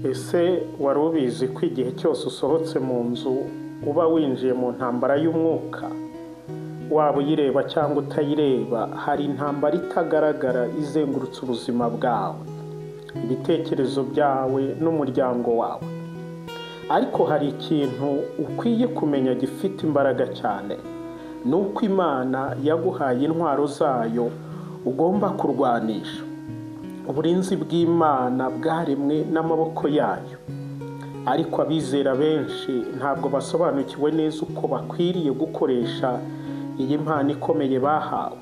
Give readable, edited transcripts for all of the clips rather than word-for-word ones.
Ese wari ubizi ko igihe cyose usohotse mu nzu uba winjiye mu ntambara y'umwuka? Waba uyireba cyangwa utayireba, hari intambara itagaragara izengurutse ubuzima bwawe, ibitekerezo byawe n'umuryango wawe. Ariko hari ikintu ukwiye kumenya gifite imbaraga cyane, ni uko Imana yaguhaye intwaro zayo ugomba kurwanisha. Uburinzi bw'Imana bwaremwe n'amaboko yayo, ariko abizera benshi ntabwo basobanukiwe neza uko bakwiriye gukoresha iyi mpano ikomeye bahawe.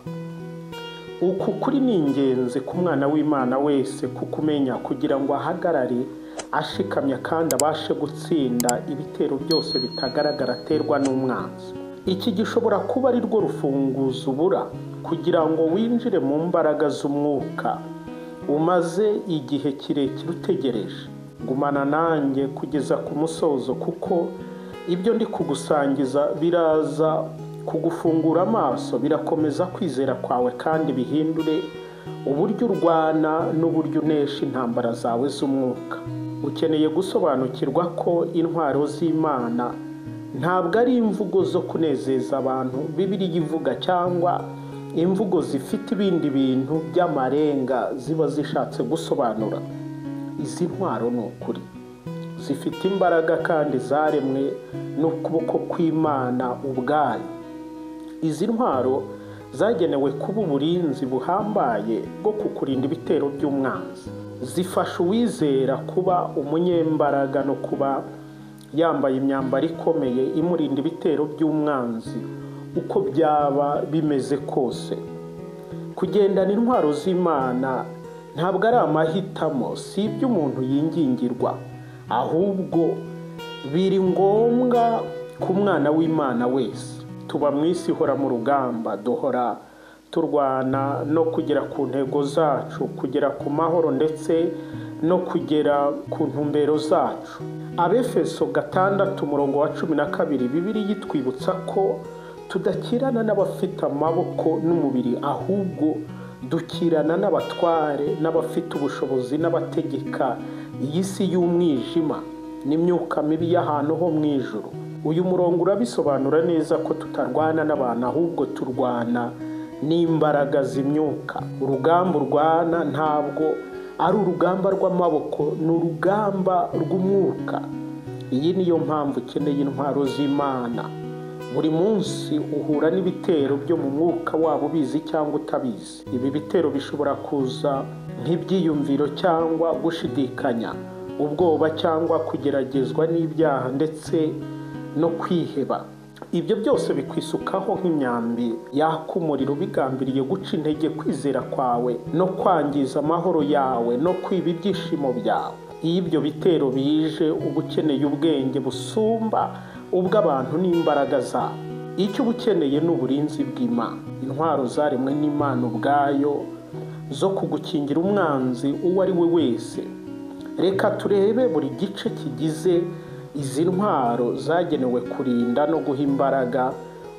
Uku kuri ni ingenzi ku mwana w'Imana wese kukumenya kugira ngo ahagarare ashikamye kandi abashe gutsinda ibitero byose bitagaragara aterwa n'umwanzi. Iki gishobora kuba ari rwo rufunguzo ubura kugira ngo winjire mu mbaraga z'umwuka umaze igihe kirekire utegereje. Gumana nanjye kugeza ku musozo, kuko ibyo ndi kugusangiza biraza kugufungura amaso, birakomeza kwizera kwawe kandi bihindure uburyo urwana n'uburyo unesha intambara zawe z'umwuka. Ukeneye gusobanukirwa ko intwaro z'Imana ntabwo ari imvugo zo kunezeza abantu Bibiliya ivuga, cyangwa imvugo zifite ibindi bintu by'amarenga ziba zishatse gusobanura. Izi ntwaro ni ukuri, zifite imbaraga kandi zaremwe n'ukuboko kw'Imana ubwayo. Izi ntwaro zagenewe kuba uburinzi buhambaye bwo kukurinda ibitero by'umwanzi. Zifasha uwizera kuba umunyembaraga no kuba yambaye imyambaro ikomeye imurinda ibitero by'umwanzi uko byaba bimeze kose. Kugendana intwaro z'Imana ntabwo ari amahitamo, si ibyo umuntu yingingirwa, ahubwo biri ngombwa ku mwana w'Imana wese. Tuba mu isi ihora mu rugamba, duhora turwana no kugera ku ntego zacu, kugera ku mahoro ndetse no kugera ku ntumbero zacu. Abefeso 6:12, Bibiliya itwibutsa ko tudakirana n'abafite amaboko n'umubiri, ahubwo dukirana n'abatware n'abafite ubushobozi n'abategeka iyi si y'umwijima n'imyuka mibi y'ahantu ho mu ijuru. Uyu murongo urabisobanura neza ko tutarwana n'abantu, ahubwo turwana n'imbaraga z'imyuka. Urugamba urwana ntabwo ari urugamba rw'amaboko, ni urugamba rw'umwuka. Iyi niyo mpamvu ukeneye intwaro z'Imana. Buri munsi uhura n'ibitero byo mu mwuka, waba ubizi cyangwa utabizi. Ibi bitero bishobora kuza nk'ibyiyumviro cyangwa gushidikanya, ubwoba cyangwa kugeragezwa n'ibyaha ndetse no kwiheba. Ibyo byose bikwisukaho nk'imyambi yaka umuriro, bigambiriye guca intege kwizera kwawe no kwangiza amahoro yawe no kwiba ibyishimo byawe. Iyo ibyo bitero bije, uba ukeneye ubwenge busumba ubw'abantu n'imbaraga zabo. Icyo uba ukeneye ni uburinzi bw'Imana, intwaro zaremwe n'Imana ubwayo zo kugukingira umwanzi uwo ari we wese. Reka turebe buri gice kigize izi ntwaro zagenewe kurinda no guha imbaraga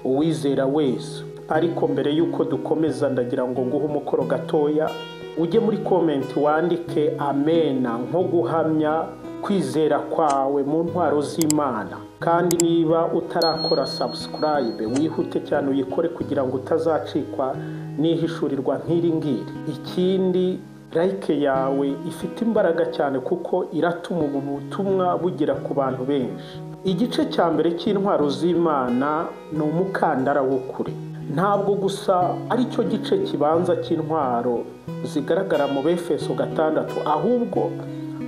uwizera wese. Ariko mbere y'uko dukomeza, ndagira ngo nguhe umukoro gatoya. Ujye muri comment wandike amena nko guhamya kwizera kwawe mu ntwaro z'Imana. Kandi niba utarakora subscribe, wihute cyane uyikore kugira ngo utazacikwa n'ihishurirwa nk'iri ngiri. Ikindi, like yawe ifite imbaraga cyane kuko iratuma ubu butumwa bugera ku bantu benshi. Igice cya mbere cy'intwaro z'Imana ni umukandara w'ukuri. Ntabwo gusa ari cyo gice kibanza cy'intwaro zigaragara mu Befeso 6, ahubwo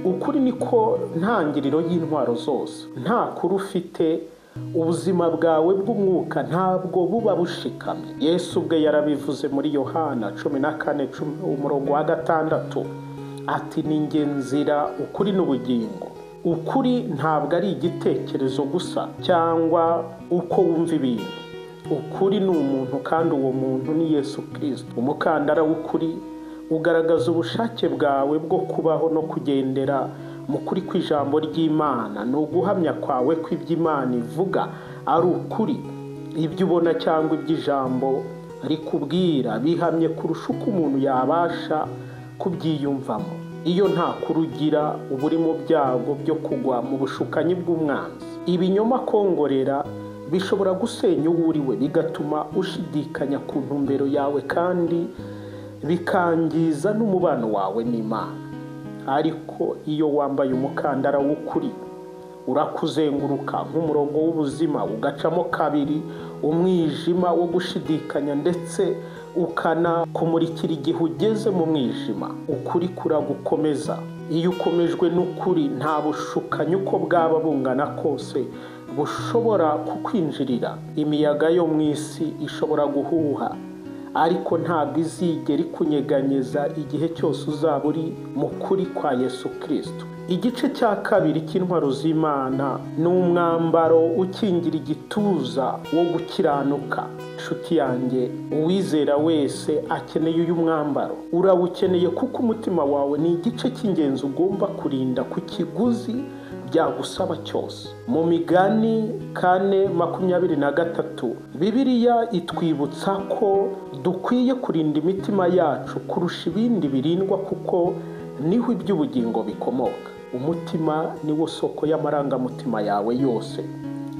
ukuri niko ntangiriro y'intwaro zose. Nta kuri ufite, ubuzima bwawe bw'umwuka ntabwo buba bushikamye. Yesu ubwe yarabivuze muri Yohana 14:6, ati: "Ni njye nzira, ukuri n'ubugingo." Ukuri ntabwo ari igitekerezo gusa cyangwa uko wumva ibintu. Ukuri ni umuntu, kandi uwo muntu ni Yesu Kristo. Umukandara w'ukuri ugaragaza ubushake bwawe bwo kubaho no kugendera mu kuri kw'ijambo ry'Imana. Ni uguhamya kwawe ko ibyo Imana ivuga ari ukuri. Ibyo ubona cyangwa iby'ijambo rikubwira bihamye kurusha uko umuntu yabasha kubyiyumvamo. Iyo nta kuri ugira, uba uri mu byago byo kugwa mu bushukanyi bw'umwanzi. Ibinyoma kongorera bishobora gusenya uwo uri we, bigatuma ushidikanya ku ntumbero yawe kandi bikangiza n'umubano wawe n'Imana. Ariko iyo wambaye umukandara w'ukuri, urakuzenguruka nk'umurongo w'ubuzima, ugacamo kabiri umwijima wo gushidikanya ndetse ukanakumurikira igihe ugeze mu mwijima. Ukuri kuragukomeza. Iyo ukomejwe n'ukuri, nta bushukanyi uko bwaba bungana kose bushobora kukwinjirira. Imiyaga yo mu isi ishobora guhuha, ariko ntabwo izigera ikunyeganyeza igihe cyose uzaba uri mu kuri kwa Yesu Kristo. Igice cya kabiri cy'intwaro z'Imana ni umwambaro ukingira igituza wo gukiranuka. Inshuti yanjye, uwizera wese akeneye uyu mwambaro. Urawukeneye kuko umutima wawe ni igice cy'ingenzi ugomba kurinda ku kiguzi byagusaba cyose. Mu Migani 4:23, Bibiliya itwibutsa ko dukwiye kurinda imitima yacu kurusha ibindi birindwa, kuko niho iby'ubugingo bikomoka. Umutima niwo soko y'amarangamutima yawe yose,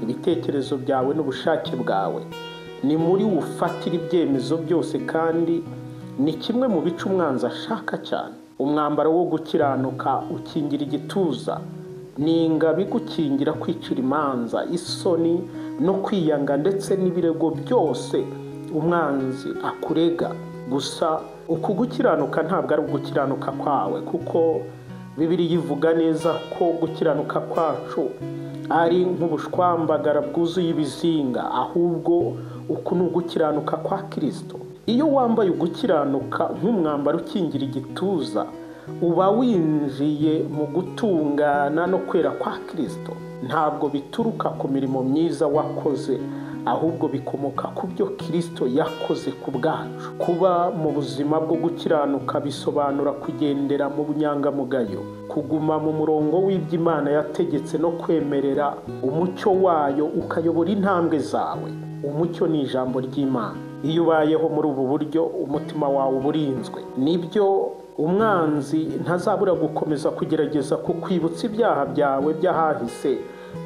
ibitekerezo byawe n'ubushake bwawe. Ni muri ufatira ibyemezo byose, kandi ni kimwe mu bice umwanzi ashaka cyane. Umwambaro wo gukiranuka ukingira igituza, ni ingabo igukingira kwicira imanza, isoni no kwiyanga, ndetse n'ibirego byose umwanzi akurega. Gusa uku gukiranuka ntabwo ari ugukiranuka kwawe, kuko Bibiliya ivuga neza ko gukiranuka kwacu ari nk'ubushwambagara bwuzuye ibizinga, ahubwo uku ni ugukiranuka kwa Kristo. Iyo wambaye ugukiranuka nk'umwambaro ukingira igituza, uba winjiye mu gutungana no kwera kwa Kristo. Ntabwo bituruka ku mirimo myiza wakoze, ahubwo bikomoka ku byo Kristo yakoze ku bwacu. Kuba mu buzima bwo gukiranuka bisobanura kugendera mu bunyangamugayo, kuguma mu murongo w'iby'Imana yategetse no kwemerera umucyo wayo ukayobora intambwe zawe. Umucyo ni ijambo ry'Imana. Iyo ubayeho muri ubu buryo, umutima wawe uba urinzwe. Nibyo, umwanzi ntazabura gukomeza kugerageza kukwibutsa ibyaha byawe by'ahahise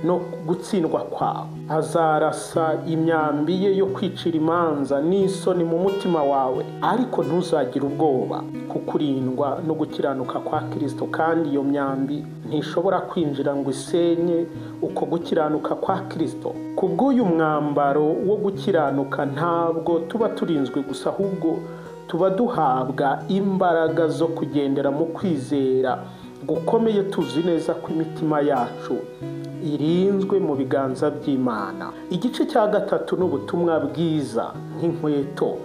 no gutsindwa kwawe. Azarasa imyambi ye yo kwicira imanza n'isoni mu mutima wawe, ariko ntuzagire ubwoba, kuko urindwa no gukiranuka kwa Kristo, kandi iyo myambi ntishobora kwinjira ngo isenye uko gukiranuka kwa Kristo. Kubw'uyu mwambaro wo gukiranuka, ntabwo tuba turinzwe gusa, ahubwo tuba duhabwa imbaraga zo kugendera mu kwizera gukomeye, tuzi neza ko imitima yacu irinzwe mu biganza by'Imana. Igice cya gatatu ni ubutumwa bwiza nk'inkweto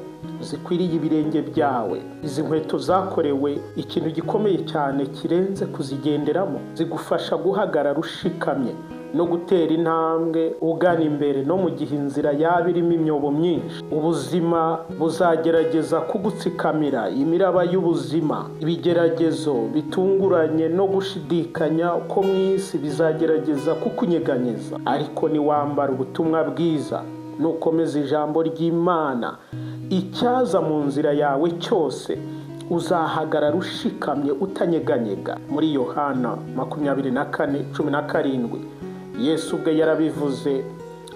zikwiriye ibirenge byawe. Izi nkweto zakorewe ikintu gikomeye cyane kirenze kuzigenderamo. Zigufasha guhagarara ushikamye no gutera intambwe ugana imbere, no mu gihe inzira yaba irimo imyobo myinshi. Ubuzima buzagerageza kugutsikamira, imiraba y'ubuzima, ibigeragezo bitunguranye no gushidikanya ko mu isi bizagerageza kukunyeganyeza. Ariko niwambara ubutumwa bwiza, nukomeza ijambo ry'Imana, icyaza mu nzira yawe cyose uzahagarara ushikamye utanyeganyega. Muri Yohana 24:17, Yesu ubwe yarabivuze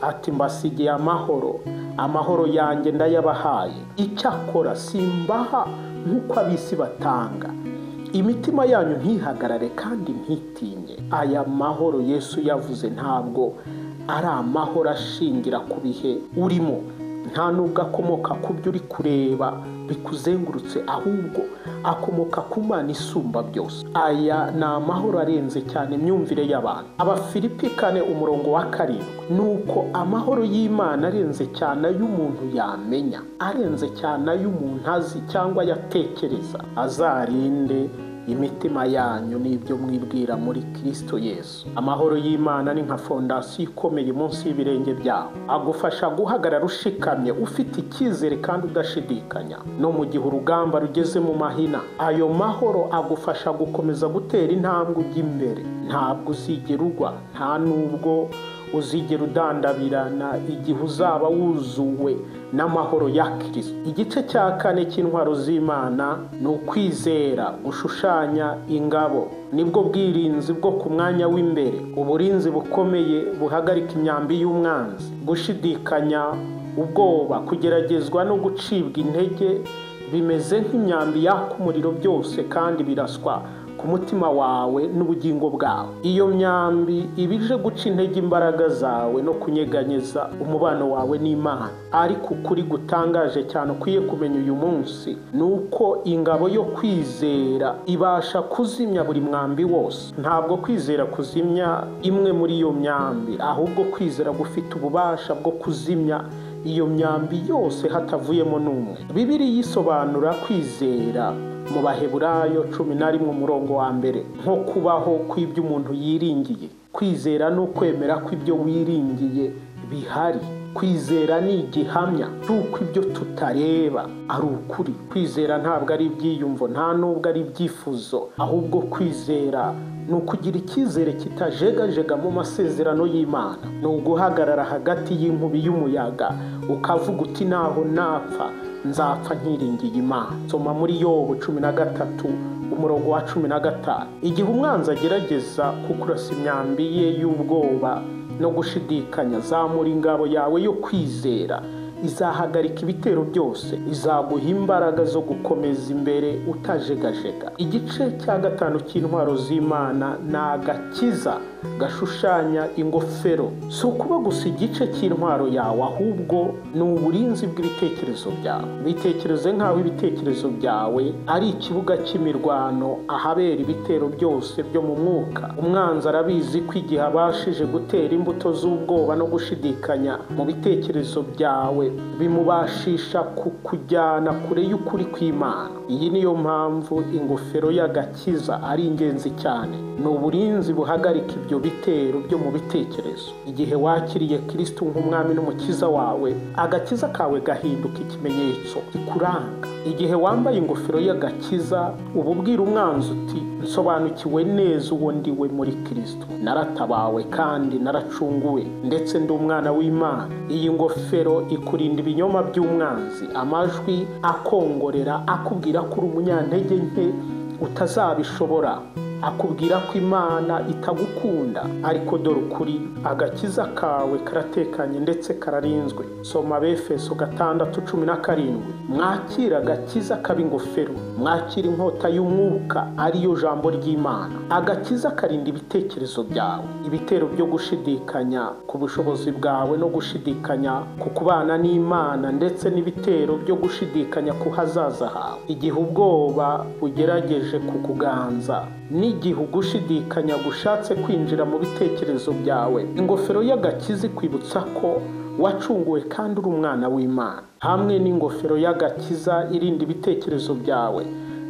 ati: mbasigiye amahoro, amahoro yanjye ndayabahaye. Icyakora simbaha nk'uko ab'isi batanga. Imitima yanyu ntihagarare kandi ntitinye. Aya mahoro Yesu yavuze ntabwo ari amahoro ashingira ku bihe urimo, nta nubwo akomoka ku byo uri kureba bikuzengurutse, ahubwo akomoka ku Mana isumba byose. Aya ni amahoro arenze cyane imyumvire y'abantu. Abafilipi 4:7, nuko amahoro y'Imana arenze cyane ay'umuntu yamenya, arenze cyane ay'umuntu azi cyangwa yatekereza, azarinde imitima yanyu n'ibyo mwibwira muri Kristo Yesu. Amahoro y'Imana ni nka fondasiyo ikomeye munsi y'ibirenge byawe, agufasha guhagarara ushikamye, ufite icyizere kandi udashidikanya. No mu gihe urugamba rugeze mu mahina, ayo mahoro agufasha gukomeza gutera intambwe ujya imbere. Ntabwo uzigera ugwa, nta nubwo uzigera udandabirana igihe uzaba wuzuwe n'amahoro ya Kristo. Igice cya kane cy'intwaro z'Imana ni ukwizera gushushanya ingabo. Nibwo bwirinzi bwo ku mwanya w'imbere, uburinzi bukomeye buhagarika imyambi y'umwanzi. Gushidikanya, ubwoba, kugeragezwa no gucibwa intege bimeze nk'imyambi yaka umuriro byose kandi biraswa ku mutima wawe n'ubugingo bwawe. Iyo myambi iba ije guca intege imbaraga zawe no kunyeganyeza umubano wawe n'Imana. Ariko ukuri gutangaje cyane ukwiye kumenya uyu munsi ni uko ingabo yo kwizera ibasha kuzimya buri mwambi wose. Ntabwo kwizera kuzimya imwe muri iyo myambi, ahubwo kwizera gufite ububasha bwo kuzimya iyo myambi yose hatavuyemo n'umwe. Bibiliya isobanura kwizera mu Baheburayo 11 umurongo wa mbere nko kubaho kw'ibyo umuntu yiringiye. Kwizera ni ukwemera ko ibyo wiringiye bihari. Kwizera ni igihamya cy'uko ibyo tutareba ari ukuri. Kwizera ntabwo ari ibyiyumvo, nta nubwo ari ibyifuzo, ahubwo kwizera ni ukugira icyizere kitajegajega mu masezerano y'Imana. Ni uguhagarara hagati y'inkubi y'umuyaga ukavuga uti naho napfa nzapfa nkiringiye Imana. Soma muri Yobu 13 umurongo wa 15. Igihe umwanzi agerageza kukurasa imyambi ye y'ubwoba no gushidikanya, zamura ingabo yawe yo kwizera. Izahagarika ibitero byose, izaguha imbaraga zo gukomeza imbere utajegajega. Igice cya gatanu cy'intwaro z'Imana ni agakiza gashushanya ingofero. Si ukuba gusa igice cy'intwaro yawe, ahubwo ni uburinzi bw'ibitekerezo byawe. Bitekereze nk'aho ibitekerezo byawe ari ikibuga cy'imirwano, ahabera ibitero byose byo mu mwuka. Umwanzi arabizi ko igihe abashije gutera imbuto z'ubwoba no gushidikanya mu bitekerezo byawe, bimubashisha kukujyana kure y'ukuri kw'Imana. Iyi niyo mpamvu ingofero y'agakiza ari ingenzi cyane. Ni uburinzi buhagarika ibyo bitero byo mu bitekerezo. Igihe wakiriye Kristo nk'umwami n'umukiza wawe, agakiza kawe gahinduka ikimenyetso kikuranga. Igihe wambaye ingofero y'agakiza, uba ubwira umwanzi uti nsobanukiwe neza uwo ndiwe muri Kristo, naratabawe kandi naracunguwe, ndetse ndi umwana w'Imana. Iyi ngofero ikurinda ibinyoma by'umwanzi, amajwi akongorera akubwira ko uri umunyantege nke utazabishobora, akubwira ko Imana itagukunda. Ariko dore ukuri, agakiza kawe karatekanye ndetse kararinzwe. Soma Abefeso 6:17. Mwakira agakiza kaba ingofero, mwakira inkota y'umwuka ariyo jambo ry'Imana. Agakiza karinda ibitekerezo byawe, ibitero byo gushidikanya ku bushobozi bwawe no gushidikanya ku kubana n'Imana, ndetse n'ibitero byo gushidikanya ku hazaza hawe. Igihe ubwoba bugerageje kukuganza, n'igihe ugushidikanya gushatse kwinjira mu bitekerezo byawe, ingofero y'agakiza ikwibutsa ko wacunguwe kandi uri umwana w'Imana. Hamwe n'ingofero y'agakiza irinda ibitekerezo byawe,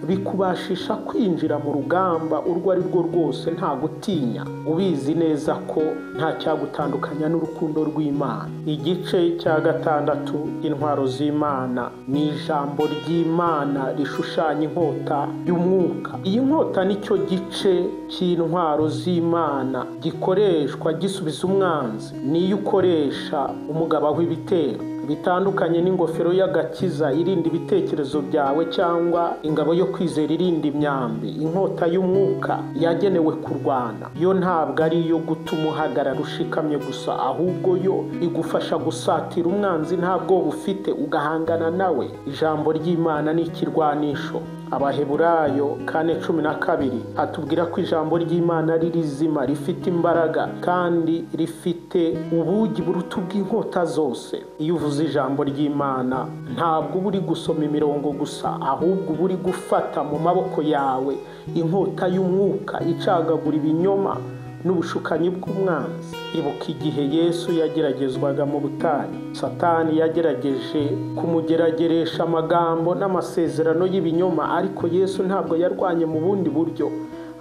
bikubashisha kwinjira mu rugamba urwo ari rwo rwose nta gutinya, ubizi neza ko nta cyagutandukanya n'urukundo rw'Imana. Igice cya gatandatu intwaro z'Imana ni ijambo ry'Imana rishushanya inkota y'umwuka. Iyi nkota nicyo gice cy'intwaro z'Imana gikoreshwa gisubiza umwanzi, niyo ukoresha umugaba w'ibitero. Bitandukanye n'ingofero y'agakiza irinda ibitekerezo byawe cyangwa ingabo yo kwizera irinda imyambi, inkota y'umwuka yagenewe kurwana. Yo ntabwo ari iyo gutuma uhagarara ushikamye gusa, ahubwo yo igufasha gusatira umwanzi nta bwoba ufite, ugahangana nawe. Ijambo ry'Imana ni ikirwanisho. Abaheburayo 4:12 atubwira ko ijambo ry'Imana ari rizima, rifite imbaraga kandi rifite ubugi buruta ubw'inkota zose. Iyo uvuze ijambo ry'Imana ntabwo uba uri gusoma imirongo gusa, ahubwo uba uri gufata mu maboko yawe inkota y'umwuka icagagura ibinyoma n'ubushukanyi bw'umwanzi. Ibuka igihe Yesu yageragezwaga mu butayu, Satani yagerageje kumugerageresha amagambo n'amasezerano y'ibinyoma, ariko Yesu ntabwo yarwanye mu bundi buryo,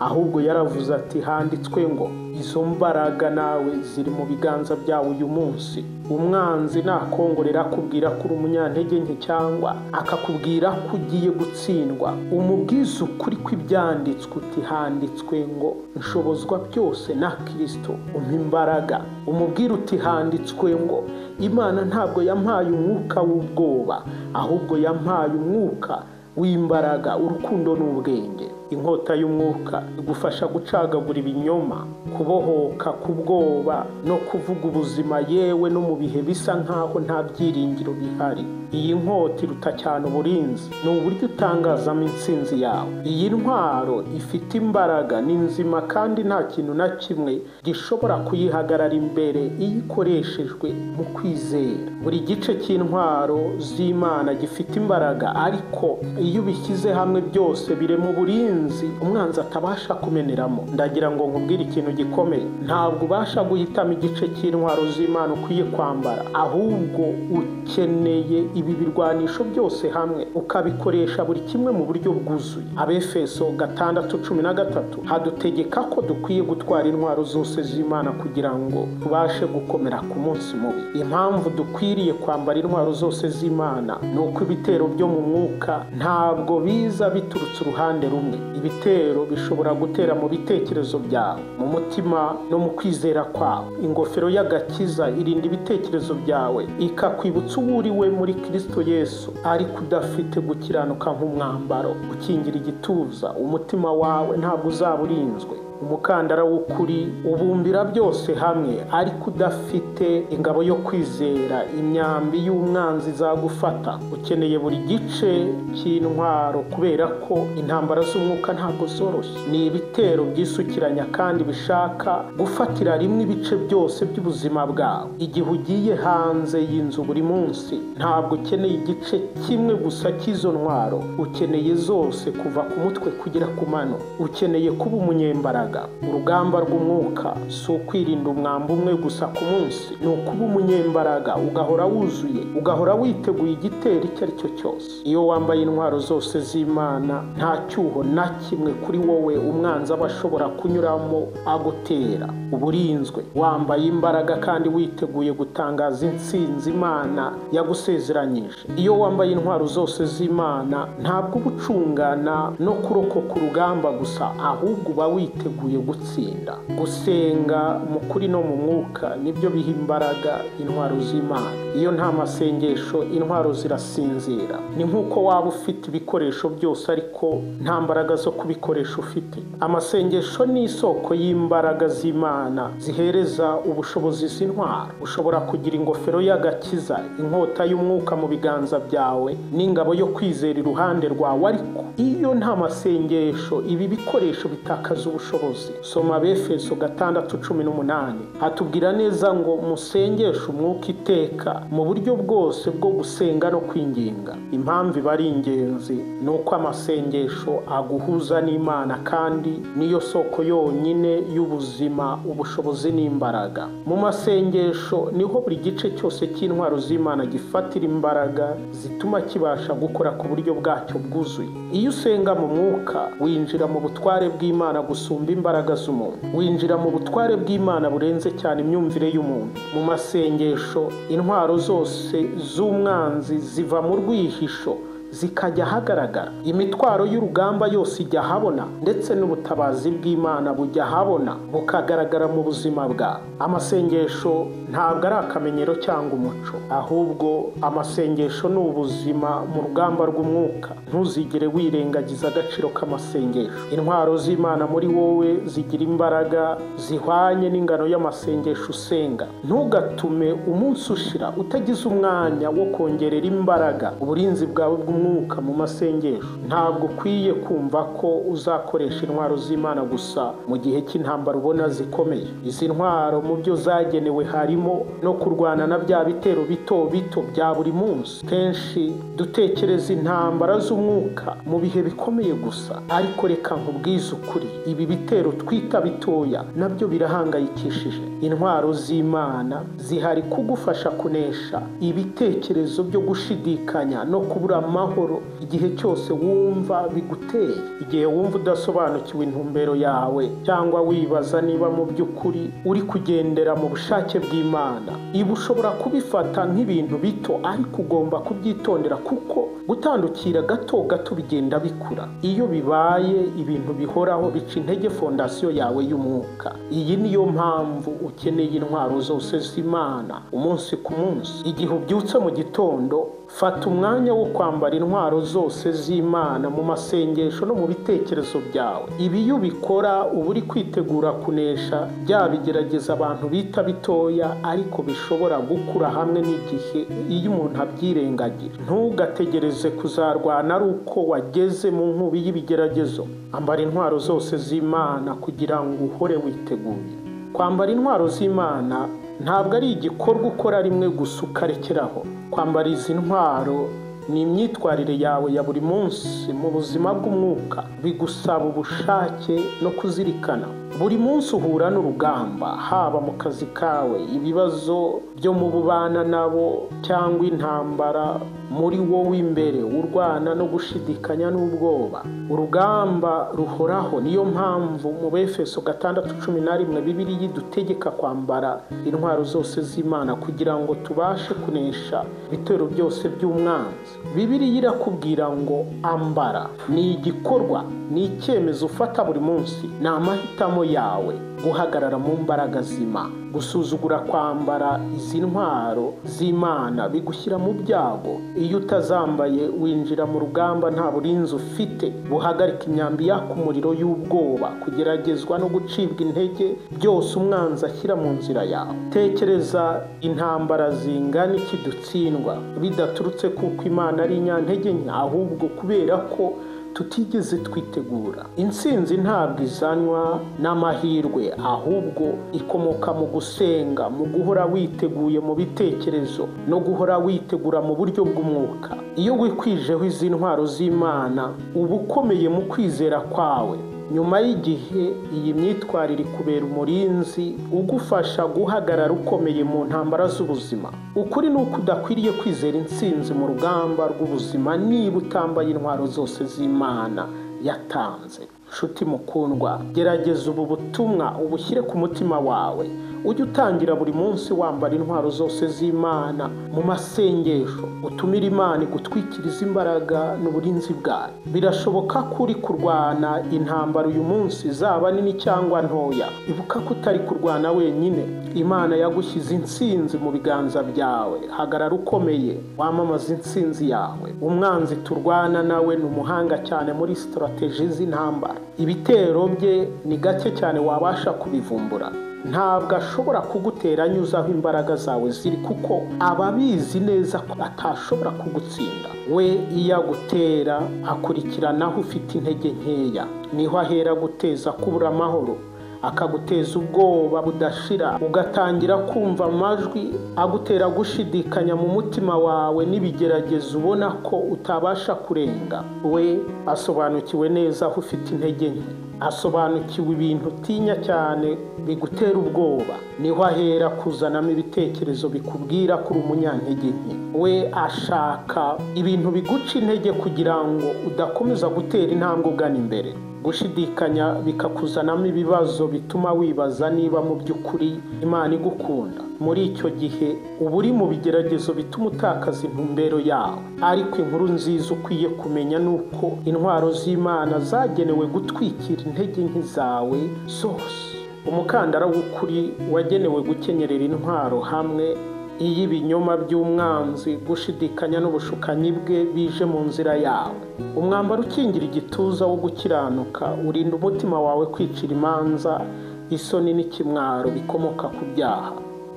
Ahubwo yaravuze ati handitswe ngo. Izo mbaraga nawe ziri mu biganza byawe uyu munsi. Umwanzi nakongorera akubwira ko uri umunyantege nke cyangwa akakubwira ko ugiye gutsindwa, umubwize ukuri kw'ibyanditswe uti handitswe ngo nshobozwa byose na Kristo umpa imbaraga. Umubwire uti handitswe ngo Imana ntabwo yampaye umwuka w'ubwoba, ahubwo yampaye umwuka w'imbaraga, urukundo n'ubwenge. Inkota y'umwuka igufasha gucagagura ibinyoma, kubohoka ku bwoba no kuvuga ubuzima yewe no mu bihe bisa nkaho nta byiringiro bihari. Iyi nkota iruta cyane uburinzi, ni uburyo utangazamo intsinzi yawe. Iyi ntwaro ifite imbaraga, ni nzima kandi nta kintu na kimwe gishobora kuyihagarara imbere iyo ikoreshejwe mu kwizera. Buri gice cy'intwaro z'Imana gifite imbaraga, ariko iyo ubishyize hamwe byose birema uburinzi umwanzi atabasha kumeneramo. Ndagira ngo nkubwire ikintu gikomeye, ntabwo ubasha guhitamo igice cy'intwaro z'Imana ukwiye kwambara, ahubwo ukeneye ibi birwanisho byose hamwe ukabikoresha buri kimwe mu buryo bwuzuye. Abefeso 6:13 hadutegeka ko dukwiye gutwara intwaro zose z'Imana kugira ngo tubashe gukomera ku munsi mubi. Impamvu dukwiriye kwambara intwaro zose z'Imana ni uko ibitero byo mu mwuka ntabwo biza biturutse uruhande rumwe. Ibitero bishobora gutera mu bitekerezo byawe, mu mutima no mu kwizera kwawe. Ingofero y'agakiza irinda ibitekerezo byawe, ikakwibutsa uwo uri we muri Kristo Yesu, ariko udafite gukiranuka nk'umwambaro ukingira igituza, umutima wawe ntabwo uzaba urinzwe. Umukandara w'ukuri ubumbira byose hamwe, ariko udafite ingabo yo kwizera, imyambi y'umwanzi izagufata. Ukeneye buri gice cy'intwaro kubera ko intambara z'umwuka ntabwo zoroshye. Ni ibitero byisukiranya kandi bishaka gufatira rimwe ibice byose by'ubuzima bwawe. Igihe ugiye hanze y'inzu buri munsi, ntabwo ukeneye igice kimwe gusa cy'izo ntwaro, ukeneye zose kuva ku mutwe kugera ku mano. Ukeneye kuba umunyembaraga. Urugamba rw'umwuka si ukwirinda umwambi umwe gusa ku munsi, ni ukuba umunyembaraga, ugahora wuzuye, ugahora witeguye igitero icyo ari cyo cyose. Iyo wambaye intwaro zose z'Imana, nta cyuho na kimwe kuri wowe umwanzi aba ashobora kunyuramo agutera. Uba urinzwe, wambaye imbaraga kandi witeguye gutangaza intsinzi Imana yagusezeranyije. Iyo wambaye intwaro zose z'Imana, ntabwo uba ucungana no kurokoka urugamba gusa, ahubwo uba witeguye gutsinda. Gusenga mu kuri no mu mwuka nibyo biha imbaraga intwaro z'Imana. Iyo nta masengesho, intwaro zirasinzira. Ni nk'uko waba ufite ibikoresho byose ariko nta mbaraga zo kubikoresha ufite. Amasengesho ni isoko y'imbaraga z'Imana zihereza ubushobozi izi ntwaro. Ushobora kugira ingofero y'agakiza, inkota y'umwuka mu biganza byawe n'ingabo yo kwizera iruhande rwawe, ariko iyo nta masengesho, ibi bikoresho bitakaza ubushobozi. Soma Abefeso 6:18 hatubwira neza ngo musengeshe umwuka iteka mu buryo bwose bwo gusenga no kwinginga. Impamvu iba ari ingenzi ni uko amasengesho aguhuza n'Imana kandi niyo soko yonyine y'ubuzima, ubushobozi n'imbaraga. Mu masengesho niho buri gice cyose cy'intwaro z'Imana gifatira imbaraga zituma kibasha gukora ku buryo bwacyo bwuzuye. Iyo usenga mu mwuka, winjira mu butware bw'Imana gusumba imbaraga z'umuntu. Winjira mu butware bw'Imana burenze cyane imyumvire y'umuntu. Mu masengesho, intwaro zose z'umwanzi ziva mu rwihisho zikajya ahagaragara. Imitwaro y'urugamba yose ijya ahabona, ndetse n'ubutabazi bw'Imana bujya ahabona, bukagaragara mu buzima bwawe. Amasengesho ntabwo ari akamenyero cyangwa umuco, ahubwo amasengesho ni ubuzima mu rugamba rw'umwuka. Ntuzigere wirengagiza agaciro k'amasengesho. Intwaro z'Imana muri wowe zigira imbaraga zihwanye n'ingano y'amasengesho usenga. Ntugatume umunsi ushira utagize umwanya wo kongerera imbaraga uburinzi bwawe bw'umwuka mu masengesho. Ntabwo ukwiye kumva ko uzakoresha intwaro z'Imana gusa mu gihe cy'intambara ubona zikomeye. Izi ntwaro mu byo zagenewe harimo no kurwana na bya bitero bito bito bya buri munsi. Kenshi dutekereza intambara z'umwuka mu bihe bikomeye gusa, ariko reka nkubwize ukuri, ibi bitero twita bitoya nabyo birahangayikishije. Intwaro z'Imana zihari kugufasha kunesha ibitekerezo byo gushidikanya no kubura amahoro amahoro igihe cyose wumva biguteye, igihe wumva udasobanukiwe intumbero yawe cyangwa wibaza niba mu by'ukuri uri kugendera mu bushake bw'Imana. Ibi ushobora kubifata nk'ibintu bito, ariko ugomba kubyitondera kuko gutandukira gato gato bigenda bikura. Iyo bibaye ibintu bihoraho bica intege fondasiyo yawe y'umwuka. Iyi niyo mpamvu ukeneye intwaro zose z'Imana umunsi ku munsi. Igihe ubyutse mu gitondo, fata umwanya wo kwambara intwaro zose z'Imana mu masengesho no mu bitekerezo byawe. Ibi iyo ubikora uba uri kwitegura kunesha bya bigerageza abantu bita bitoya, ariko bishobora gukura hamwe n'igihe iyo umuntu abyirengagira. Ntugategereze kuzarwana ari uko wageze mu nkubi y'ibigeragezo. Ambara intwaro zose z'Imana kugira ngo uhore witeguye. Kwambara intwaro z'Imana ntabwo ari igikorwa ukora rimwe gusa ukarekeraho. Kwambara izi ntwaro ni imyitwarire yawe ya buri munsi mu buzima bw'umwuka. Bigusaba ubushake no kuzirikana. Buri munsi uhura n'urugamba, haba mu kazi kawe, ibibazo byo mu bubana nabo, cyangwa intambara muri wowe imbere urwana no gushidikanya n'ubwoba. Urugamba ruhoraho. Niyo mpamvu mu Befeso 6:11 Bibiliya idutegeka kwambara intwaro zose z'Imana kugira ngo tubashe kunesha ibitero byose by'umwanzi. Bibiliya irakubwira ngo ambara. Ni igikorwa, ni icyemezo ufata buri munsi, ni amahitamo yawe guhagarara mu mbaraga z'Imana. Gusuzugura kwambara izi ntwaro z'Imana bigushyira mu byago. Iyo utazambaye winjira mu rugamba nta burinzi ufite buhagarika imyambi yaka umuriro y'ubwoba, kugeragezwa no gucibwa intege byose umwanzi ashyira mu nzira yawe. Tekereza intambara zingana iki dutsindwa bidaturutse kuko Imana ari inyantege nke, ahubwo kubera ko tutigeze twitegura. Intsinzi ntabwo izanwa n'amahirwe, ahubwo ikomoka mu gusenga, mu guhora witeguye mu bitekerezo no guhora witegura mu buryo bw'umwuka. Iyo wikwijeho izi ntwaro z'Imana, uba ukomeye mu kwizera kwawe. Nyuma y'igihe iyi myitwarire ikubera umurinzi ugufasha guhagarara ukomeye mu ntambara z'ubuzima. Ukuri ni uko udakwiriye kwizera intsinzi mu rugamba rw'ubuzima niba utambaye intwaro zose z'Imana yatanze. Nshuti mukundwa, gerageza ubu butumwa ubushyire ku mutima wawe. Ujye utangira buri munsi wambara intwaro zose z'Imana mu masengesho, utumire Imana igutwikiriza imbaraga n'uburinzi bwayo. Birashoboka ko uri kurwana intambara uyu munsi, zaba nini cyangwa ntoya. Ibuka ko utari kurwana wenyine. Imana yagushyize intsinzi mu biganza byawe. Hagarara ukomeye, wamamaze intsinzi yawe. Umwanzi turwana nawe ni umuhanga cyane muri strategy z'intambara. Ibitero bye ni gake cyane wabasha kubivumbura. Ntabwo ashobora kugutera anyuze aho imbaraga zawe ziri, kuko aba abizi neza ko atashobora kugutsinda. We iyo agutera akurikirana aho ufite intege nkeya, niho ahera guteza kubura amahoro, akaguteza ubwoba budashira, ugatangira kumva amajwi agutera gushidikanya mu mutima wawe n'ibigeragezo ubona ko utabasha kurenga. We asobanukiwe neza aho ufite intege nke, asobanukiwe ibintu utinya cyane bigutera ubwoba, niho ahera kuzanamo ibitekerezo bikubwira ko uri umunyantege nke. We ashaka ibintu biguca intege kugira ngo udakomeza gutera intambwe ugana imbere. Gushidikanya bikakuzanamo ibibazo bituma wibaza niba mu by'ukuri Imana igukunda. Muri icyo gihe uba uri mu bigeragezo bituma utakaza intumbero yawe. Ariko inkuru nziza ukwiye kumenya ni uko intwaro z'Imana zagenewe gutwikira intege nke zawe zose. Umukandara w'ukuri wagenewe gukenyerera intwaro hamwe iy'ibinyoma by'umwanzi, gushidikanya n'ubushukanyi bwe bije mu nzira yawe. Umwambaro ukingira igituza wo gukiranuka urinda umutima wawe kwicira imanza, isoni n'ikimwaro bikomoka ku byaha.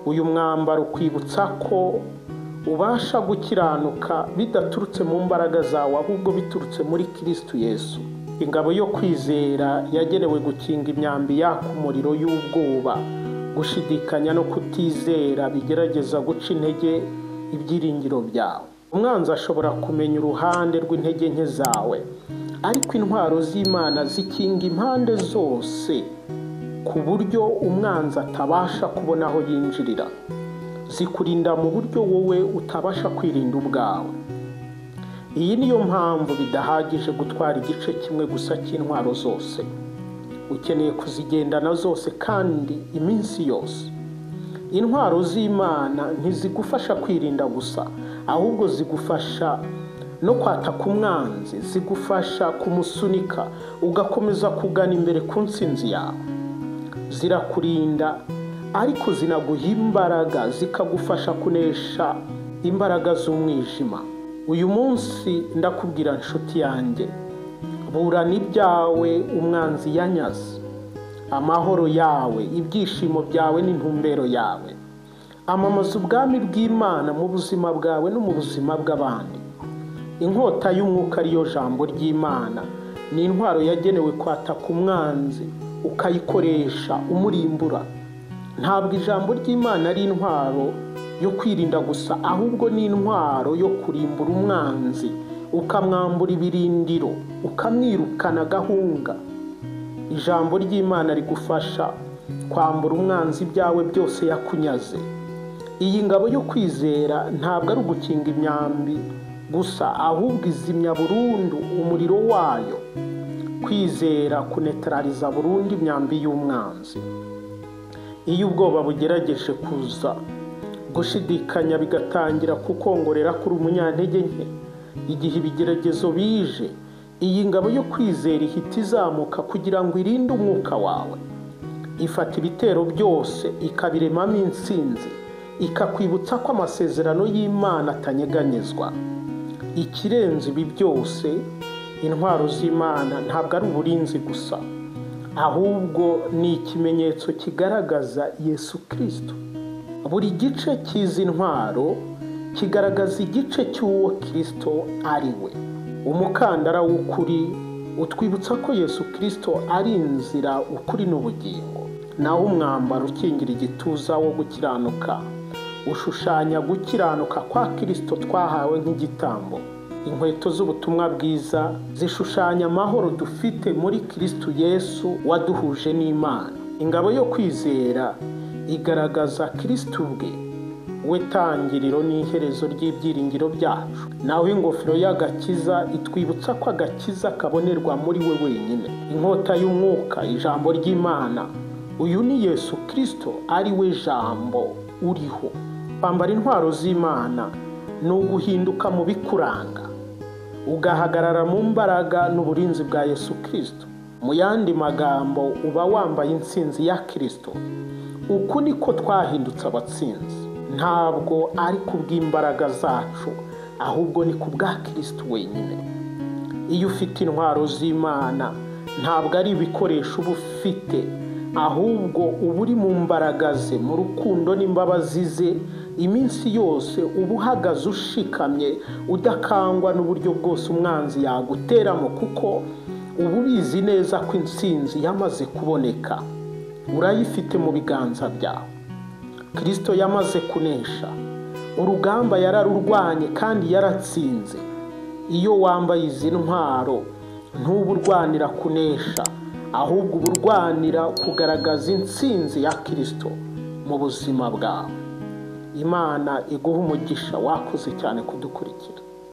Uyu mwambaro ukwibutsa ko ubasha gukiranuka bidaturutse mu mbaraga zawe, ahubwo biturutse muri Kristo Yesu. Ingabo yo kwizera yagenewe gukinga imyambi yaka umuriro y'ubwoba, gushidikanya no kutizera bigerageza guca intege ibyiringiro byawe. Umwanzi ashobora kumenya uruhande rw'intege nke zawe, ariko intwaro z'Imana zikinga impande zose ku buryo umwanzi atabasha kubona aho yinjirira. Zikurinda mu buryo wowe utabasha kwirinda ubwawe. Iyi niyo mpamvu bidahagije gutwara igice kimwe gusa cy'intwaro zose. Ukeneye kuzigendana zose kandi iminsi yose. Intwaro z'Imana ntizigufasha kwirinda gusa, ahubwo zigufasha no kwataka umwanzi, zigufasha kumusunika ugakomeza kugana imbere ku ntsinzi yawe. Zirakurinda ariko zinaguha imbaraga, zikagufasha kunesha imbaraga z'umwijima. Uyu munsi ndakubwira nshuti yanjye, burana ibyawe umwanzi yanyaze, amahoro yawe, ibyishimo byawe n'intumbero yawe. Amamaza ubwami bw'Imana mu buzima bwawe no mu buzima bw'abandi. Inkota y'umwuka ariyo jambo ry'Imana ni intwaro yagenewe kwataka umwanzi, ukayikoresha umurimbura. Ntabwo ijambo ry'Imana ari intwaro yo kwirinda gusa, ahubwo ni intwaro yo kurimbura umwanzi, ukamwambura ibirindiro, ukamwirukana agahunga. Ijambo ry'Imana rigufasha kwambura umwanzi ibyawe byose yakunyaze. Iyi ngabo yo kwizera ntabwo ari ugukinga imyambi gusa, ahubwo izimya burundu umuriro wayo. Kwizera kunetraliza burundu imyambi y'umwanzi. Iyo ubwoba bugerageje kuza, gushidikanya bigatangira kukongorera kuri umunyantege nke, igihe ibigeragezo bije, iyi ngabo yo kwizera ihita izamuka kugira ngo irinde umwuka wawe. Ifata ibitero byose ikabiremamo intsinzi, ikakwibutsa ko amasezerano y'Imana atanyeganyezwa. Ikirenze ibi byose, intwaro z'Imana ntabwo ari uburinzi gusa, ahubwo ni ikimenyetso kigaragaza Yesu Kristo. Buri gice cy'izi ntwaro kigaragaza igice cy'uwo Kristo ari we. Umukandara w'ukuri utwibutsa ko Yesu Kristo ari inzira, ukuri n'ubugingo. Naho umwambaro ukingira igituza wo gukiranuka ushushanya gukiranuka kwa Kristo twahawe nk'igitambo. Inkweto z'ubutumwa bwiza zishushanya amahoro dufite muri Kristo Yesu waduhuje n'Imana. Ingabo yo kwizera igaragaza Kristo ubwe, we tangiriro n'iherezo ry'ibyiringiro byacu. Naho ingofero y'agakiza itwibutsa ko agakiza kabonerwa muri we wenyine. Inkota y'umwuka, ijambo ry'Imana, uyu ni Yesu Kristo ari we jambo uriho. Kwambara intwaro z'Imana ni uguhinduka mu bikuranga, ugahagarara mu mbaraga n'uburinzi bwa Yesu Kristo. Mu yandi magambo, uba wambaye intsinzi ya Kristo. Uku niko twahindutse abatsinzi. Ntabwo ari kubw'imbaraga zacu, ahubwo ni kubwa Kristo wenyine. Iyo ufite intwaro z'Imana, ntabwo ari ibikoresho uba ufite, ahubwo uba uri mu mbaraga ze, mu rukundo n'imbabazi ze. Iminsi yose uba uhagaze ushikamye, udakangwa n'uburyo bwose umwanzi yaguteramo, kuko uba ubizi neza ko intsinzi yamaze kuboneka. Urayifite mu biganza byawe. Kristo yamaze kunesha. Urugamba yararurwanye kandi yaratsinze. Iyo wambaye izi ntwaro, ntuba urwanira kunesha, ahubwo uba urwanira kugaragaza intsinzi ya Kristo mu buzima bwawe. Imana iguha umugisha, wakoze cyane kudukurikira.